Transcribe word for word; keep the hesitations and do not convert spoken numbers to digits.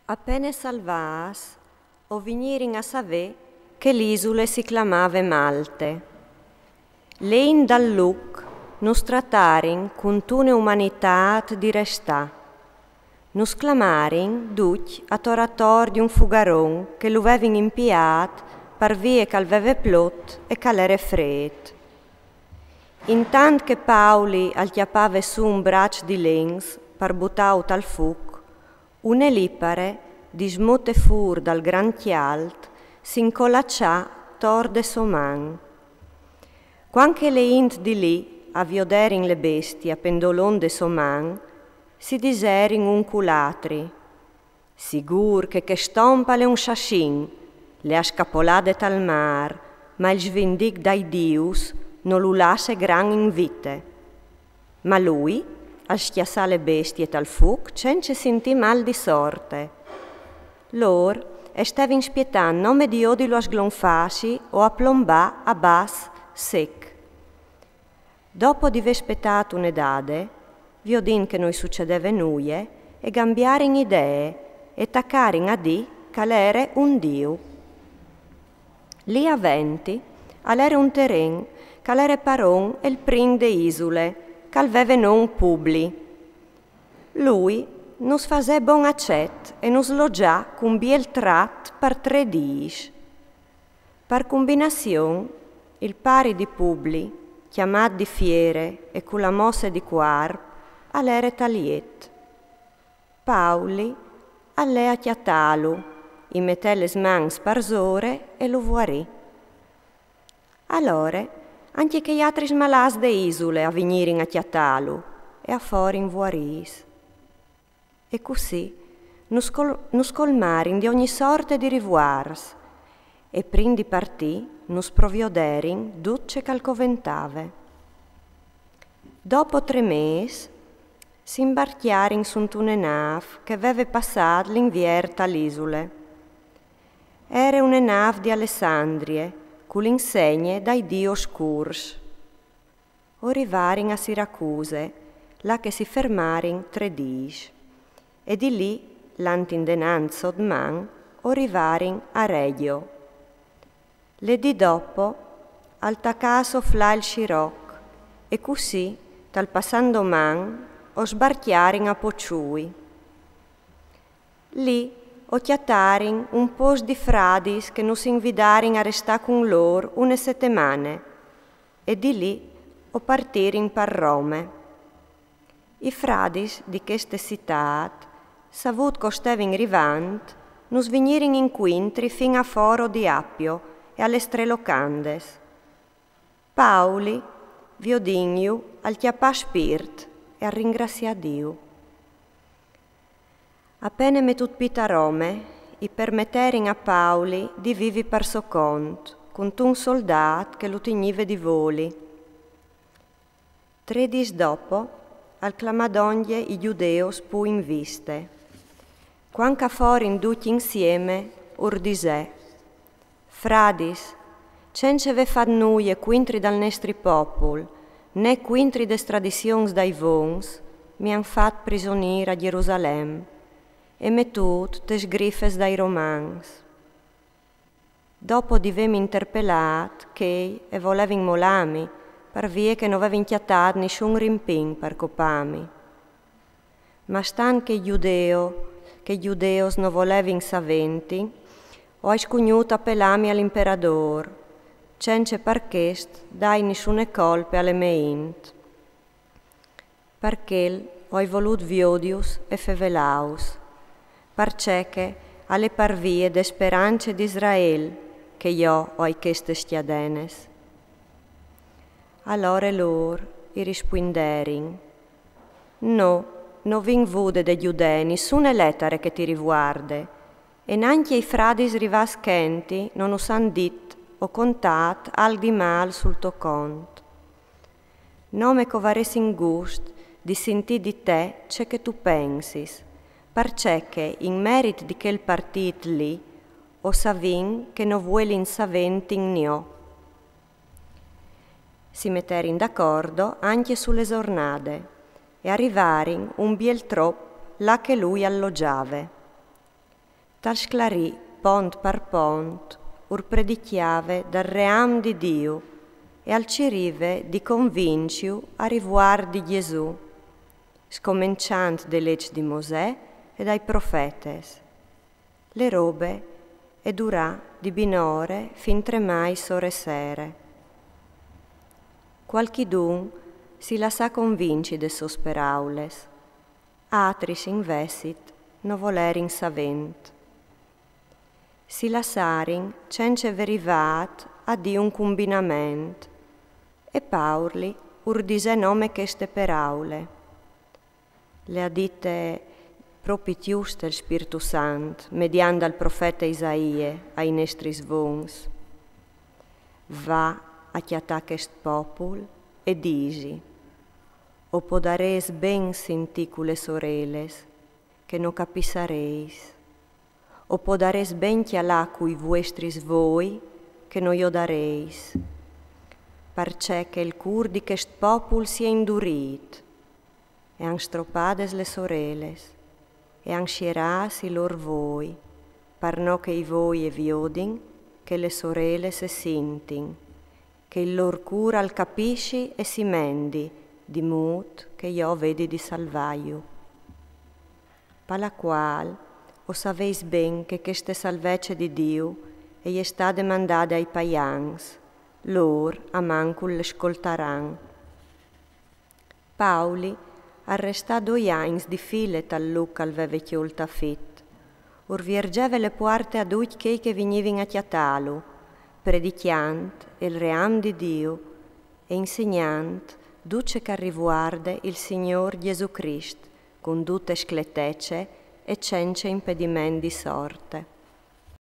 Apene salvâts, o vignirin a savê che l'isule si clamave Malte. Le int dal lûc nus tratarin cuntune umanitât di restâ. Nus clamarin ducj ator ator di un fugaron che lu vevin impiât par vie che al veve plot e che al ere frêt. Intant che Pauli al cjapave sù un braç di lens par butâu tal fûc, une lipare, dismote fûr dal grant cjalt, si incolaçà tor de sô man. Cuant che le int di li a vioderin le bestie a pendolon de sô man, si diserin un cul altri: «Sigûr che chest om al è un sassin, le à scapolade tal mâr, ma il svindic dai dius no lu lasse gran in vite.» Ma lui al scjassà le bestie tal fûc cence sintî mâl di sorte. Lôr a stevin spietant nome di jodilu a sglonfâsi o a plombâ a bas sec. Dopo di vê spietât une dade, viodint che no i sucedeve nuie, e gambiarin idee e tacarin a dî che al ere un diu. Li a Venti al ere un teren che al ere paron il prin de isule, che al veve non Publi. Lui nus fasè bon acet e nus logjà cun biel trat par trê dîs. Par cumbinazion, il pari di Publi, cjamât di fiere e cu la mosse di cuarp, al ere taliet. Pauli al lè a cjatâlu, i metè les mans parsore e lu vuarì. Alore, ancje chei altris malâts de isule a vignirin a cjatâlu e a forin vuarîts. E cussì nus col-, nus colmarin di ogni sorte di rivuarts, e prin di partî nus provioderin dut ce che al coventave. Dopo trê mês, si imbarcjarin suntune nâf che veve passât l'invier tal isule. Ere une nâf di Alessandrie, cu l'insegne dai dios curs. O rivarin a Siracuse, là che si fermarin trê dîs, e di li, lant indenant sot man, o rivarin a Regio. Le dì dopo, al tacà a soflâ il siroc, e cussì, tal passant doman, o sbarcjarin a Pociui. Li o cjatarin un pôcs di fradis che nus invidarin a restâ cun lôr une setemane, e di li o partirin par Rome. I fradis di cheste citât, savût che o stevin rivant, nus vignirin incuintri fin a Foro di Appio e a les Trê Locandes. Pauli, viodintju, al cjapà spirt e al ringrazià Diu. Apene metût pît a Rome, i permeterin a Pauli di vivi par so cont, cuntun soldât che lu tignive di voli. Trê dîs dopo, al clamà dongje i gjudeos plui in viste. Cuant che a forin ducj insieme, ur disè: «Fradis, cence vê fat nuie cuintri dal nestri popul, nè cuintri des tradizions dai vons, mi àn fat prisonîr a Gjerusalem e metût tes grifes dai Romans. Dopo di vêmi interpelât, chei e volevin molâmi, par vie che no vevin cjatât nissun rimpin par copâmi. Ma stant che i gjudeo-, che i gjudeos no volevin saventi, o ai scugnût apelâmi al imperadôr, cence par chest dâi nissune colpe a le mê int. Par chel o ai volût viodius e fevelâus, parcè che al è par vie de sperance di Israel che jo o ai chestes cjadenes.» Alore lôr i rispuinderin: «No, no vin vude de gjudee nissune letare che ti rivuarde, e nancje i fradis rivâts chenti no nus àn dit o contât alc di mâl sul to cont. Nome che o varessin gust di sintî di te ce che tu pensis, parcè che in merit di chel partît li o savìn che no vuelin saventi niò.» Si meterin d'acordo ancje su le zornade e a rivarin un biel trop là che lui al logjave. Al sclarì pont par pont, ur predicjave dal ream di Diu e al cirive di convinciu a rivuart di Jesù, scomençant de leç di Mosè e dai profetes. Le robe e durà di binore fin tremai sore sere. Cualchidun si lassà convinci de sôs peraules, atris invezit no volerin savênt. Si lassarin cence vê rivât a dî un cumbinament, e Pauli ur disè nome cheste peraule. Le à dite propit juste il Spirtu Sant, mediant dal profete Isaie, ai nestris vons: Va a cjatâ chest popul e disi: O podarês ben sintî cu les oreles, che no capissarês. O podarês ben cjalâ cui vuestris voi, che no jodarês. Parcè che il cûr di chest popul si è indurît, e àn stropades les oreles, e àn sierâts i lôr voi, par no che i voi e viodin, che les oreles e sintin, che il lôr cûr al capissi e si mendi, di mût che jo o vedi di salvâju. Pa la cuâl o savês ben che cheste salvece di Diu e je stade mandade ai paians, lôr a mancul le scoltaran. Pauli al restà doi agns di file tal lûc che al veve cjolt a fit. Ur viergeve le puarte a ducj chei che vignivin a cjatâlu, predicjant il ream di Diu e insegnant dut ce che al rivuarde il Signôr Jesù Crist, cun dute scletece e cence impediment di sorte.